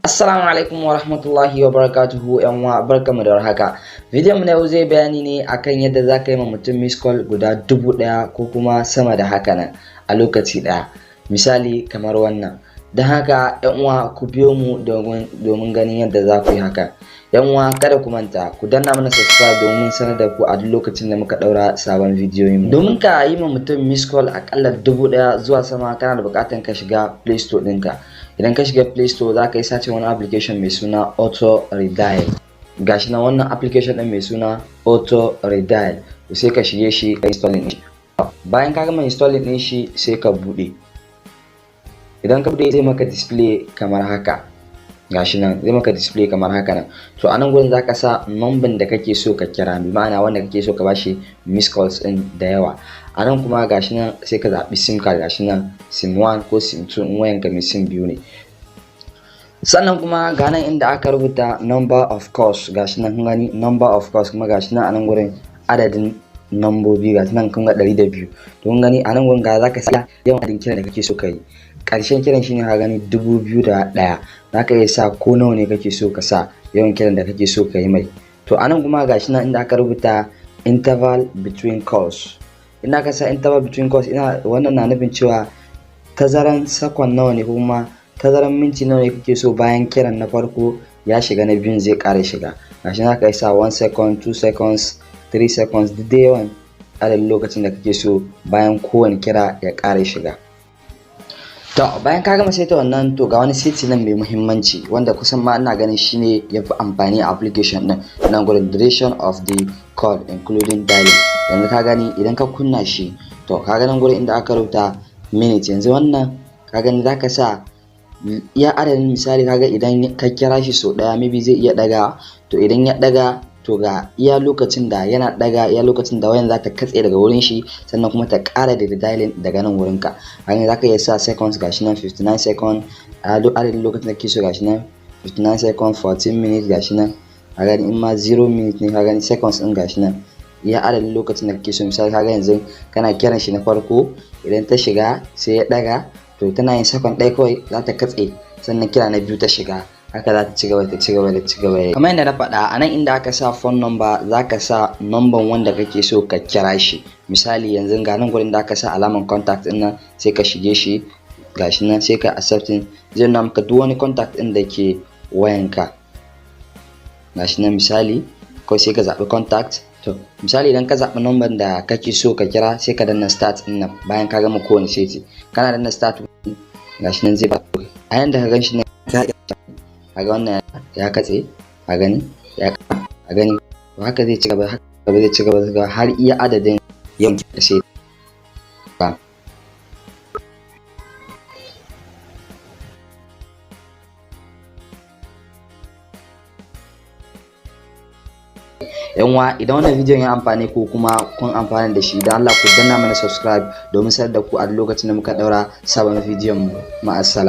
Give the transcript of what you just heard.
Assalamu alaikum wa rahmatullahi wa barakatuhu, yan uwa, barkamu da warhaka. Bidiyon mu na yau zai bayani ne akan yadda za ka yi ma mutum miss call guda 1000 ko kuma sama da haka nan a lokaci ɗaya. Misali kamar wannan. Don haka, yan uwa, ku biyo mu domin ganin yadda za ku yi haka. Yan uwa, kada ku manta ku danna mana subscribe domin sanar da ku a duk lokacin da muka ɗaura sabon bidiyoyin mu. Domin ka yi ma mutum miss call akalla 1000 zuwa sama, kana da buƙatar ka shiga Play Store ɗinka. Idan ka shiga Play Store, za ka yi searching wani application mai suna Auto Redial. Gashi nan, wannan application ɗin mai suna Auto Redial, sai ka shige shi, ka installing ɗin shi. Bayan ka gama installing ɗin shi, sai ka buɗe. Idan ka buɗe, zai maka display kamar haka. Gashi nan, zai maka display kamar haka nan. To, a nan gurin za ka sa number da kake so ka kira, bi ma'ana wanda kake so ka bashi miss calls ɗin da yawa. A nan kuma gashi nan, sai ka zaɓi SIM card. Gashi nan, SIM 1 ko SIM 2 in wayanka mai SIM biyu ne. Sannan kuma ga nan inda aka rubuta number of calls. Gashi nan, kun gani, number of calls. Kuma gashi nan, a nan gurin adadin nambobi, gashi nan, kun ga 102. To, kun gani, a nan gurin ga za ka sa yawan adadin kiran da kake so ka yi. Ƙarshen kiran shine, ka gani, 2001. Za ka iya sa ko nawa ne kake so ka sa yawan kiran da kake so ka yi mai. To, a nan kuma gashi nan inda aka rubuta interval between calls. Ina ka sa interval between calls, ina wannan na nufin cewa tazaran sakon nawa ne ko kuma tazaran minti nawa ne kake so bayan kiran na farko ya shiga, na biyun zai ƙara shiga. Gashi nan, ka sa 1 second, 2 seconds, 3 seconds, duk dai yawan adadin lokacin da kake so bayan kowane kira ya ƙara shiga. To, bayan ka gama saita wannan, to ga wani setting nan mai muhimmanci wanda kusan ma ina ganin shine yafi amfani a application din nan gurin: duration of the call including dialing. Yanzu ka gani, idan ka kunna shi, to ka ganin gurin inda aka rubuta minute. Yanzu wannan, ka gani, zaka sa iya adadin, misali, kaga idan ka kira shi sau ɗaya, maybe zai iya ɗaga. To, idan ya ɗaga, to ga iya lokacin da yana ɗaga, iya lokacin da wayan za ta katse daga wurin shi, sannan kuma ta ƙara da dialing daga nan wurin ka. Hanyar za ka iya sa seconds, gashi nan, 59 second, adadin lokacin da kake so. Gashi nan, 59 second, 14 minutes, gashi nan. Ka gani, in ma 0 minute ne, ka gani, seconds ɗin, gashi nan, iya adadin lokacin da kake so. Misali, kaga yanzu kana kiran shi na farko, idan ta shiga sai ya ɗaga, to tana yin second ɗaya kawai za ta katse, sannan kira na biyu ta shiga. Haka za ta ci gaba, ta ci gaba da ci gaba. Kamar yadda na faɗa, a nan inda aka sa phone number, za ka sa number wanda kake so ka kira shi. Misali, yanzu ga nan gurin da aka sa alaman contact ɗin nan, sai ka shige shi. Gashi nan, sai ka accepting, zai nuna maka duk wani contact ɗin da ke wayanka. Gashi nan, misali, kawai sai ka zaɓi contact. To, misali, idan ka zaɓi number da kake so ka kira, sai ka danna start ɗin nan. Bayan ka gama kowane seti, kana danna start, gashi nan, zai ba a yanda ka gan shi nan. Kaga wannan ya katse, a gani, ya a gani. To, haka zai ci gaba, haka zai ci gaba har iya adadin yawan sai ka. Yan uwa, idan wannan bidiyon ya amfane ku kuma kun amfana da shi, dan Allah ku danna mana subscribe domin sanar da ku a lokacin da muka daura sabon bidiyon mu. Ma'assalam.